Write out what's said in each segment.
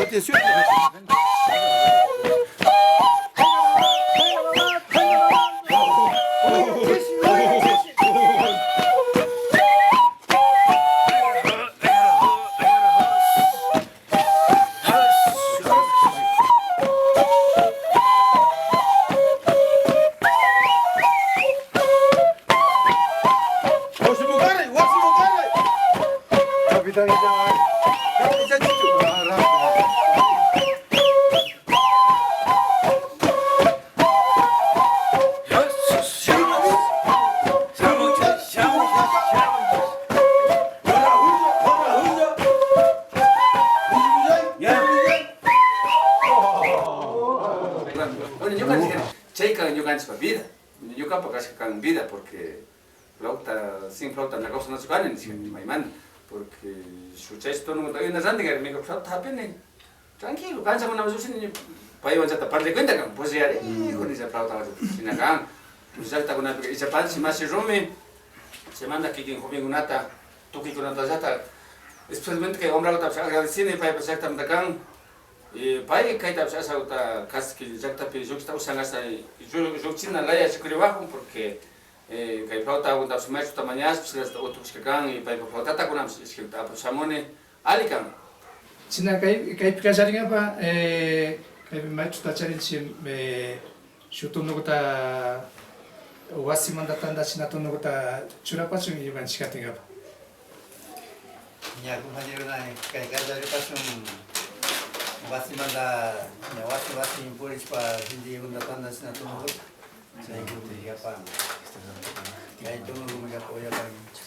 Atención. Bueno, ñukanchik chayka ñukanchikpa vida, ñukapak kashka kan vida porque flauta, sin flauta na kawsanachu kani nishka maymanta, porque shuk chay tonokunata uyana ranti kari flauta hapini tranquilo canchakunaman llushini paywan chayta parlay cuenta kan pushiyarijo nisha flauta shina kan llaktakunapika ichapanchik mashi rumi chaymanta kikin jovenkunata tukuykunatallata especialmente kay wambrakunatapish agradecini paypak llaktamanta kan y pay kaytapish ashawta kaski llaktapi llukchita ushankashta llukchina laya rikuriwakun porque kay flautakunatapish maestruta mañashpa shinallata utukushka kan y paypak flautata kunapish ishkita apash shamuni alli kan. Shina kay kaypi kallarinkapak kaypi maestruta charinchik shuk tunukuta wasimanta tandachina tunukuta churapachun ñukanchik katinkapak. Ña compañerokuna kay kallaripashun wasimanta ña wasi wasi purishpa gentekuna tandachina tunukuta chay kutin yapa kay tunukumi yapa uyapanchik.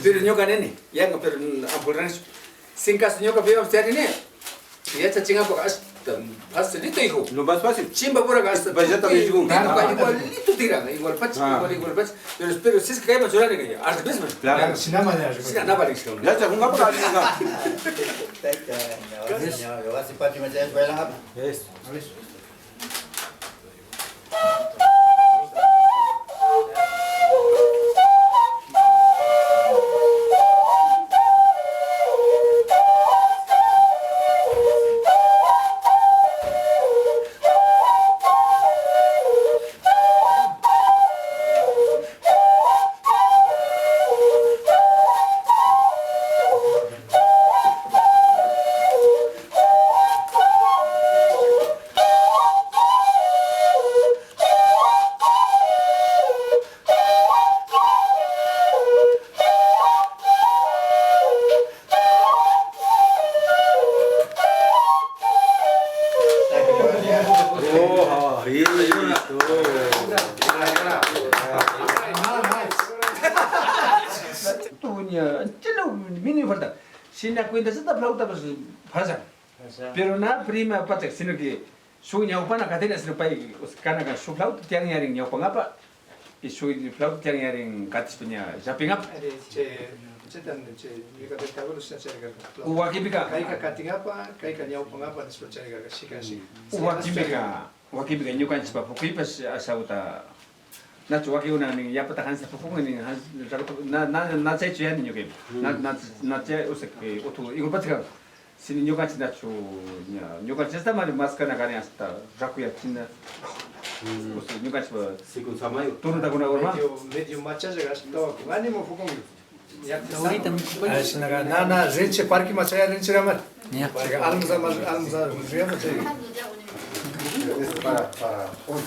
Pero ñuka nini, yanka pero ampurranichu. Sin caso ñuka viva tiyarini, yachachinkapak hasta facilito hijo. Lo más fácil. Chimba pura hasta. Vaya también, hijo. Igualito tiran, igual pacha, igual igual pacha. Pero pero si es que kayman churani al revés. Claro. Shina mañana. Shina na vale. Ya se junga por ahí. Tayta ña wasi ña wasi patioman chayashpa bailankapak. Eso. Oh, listo. Mínimo falta. Sin la cuenta esta flauta pues pasa. Pero na prima pacha, sino que su ñawpana katina sino pay kana su flauta tian yarin ñawpangapa y su flauta tian yarin katispa ña yapingapa. Chaytan chay ñuka tayta abuelo shina charikarka. Wakinpika Kayka katinkapak, kayka ñawpankapa nishpa charikarka shikan shikan. Wakinpika wakinpika ñukanchikpa pukuypash ashawta nachu wakinkuna nin yapata hansa pukun nin na na na chaychu yani ñukaypa na na na chay o sea que utu igual pacha sino ñukanchik nachu ña ñukanchik mari maskana kani hasta rakuyachina. Ñukanchik Sikun samayo. tunutakunagurma. Medio, medio machalla gastaba con ánimo fue con Ahorita mi Ah, shinaga na rinche parque machaya rinche ramar. Almuza almuza riama chay. Es para hoy.